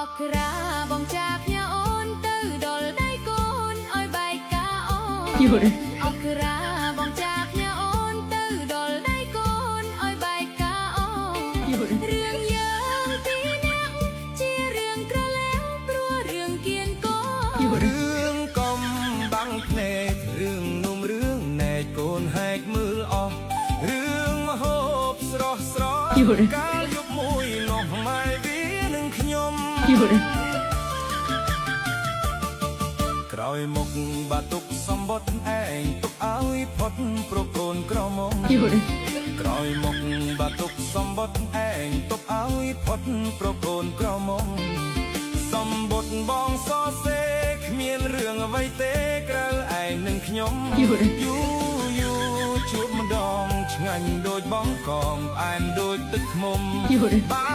អក្រាបងចាផ្ញើអូនទៅដល់ដៃកូនឲ្យបែកការអូន 有人， អក្រាបងចាផ្ញើអូនទៅដល់ដៃកូនឲ្យបែកការអូន 有人， រឿងយើងពីរនាក់ជារឿងក្រឡែងព្រោះរឿងគៀនកូន 有人， រឿងកំបាំងភ្នែករឿងនំរឿងណែកកូនហែកមើលអស់រឿងមហូបស្រស់ស្រស់ 有人， កាលយប់មួយនោះម៉ែវានឹងខ្ញុំ 有人， ក្រោយមកបាទុកសម្បត្តិឯងទុកឲ្យផុតប្រកូនក្រមុំ 有人， ក្រោយមកបាទុកសម្បត្តិឯងទុកឲ្យផុតប្រកូនក្រមុំសម្បត្តិបងសរសេរគ្មានរឿងអ្វីទេក្រៅឯងនឹងខ្ញុំ 有人， យូរយូរជួបម្ដងឆ្ងាញ់ដូចបងកងផ្អែមដូចទឹកឃ្មុំ 有人， បា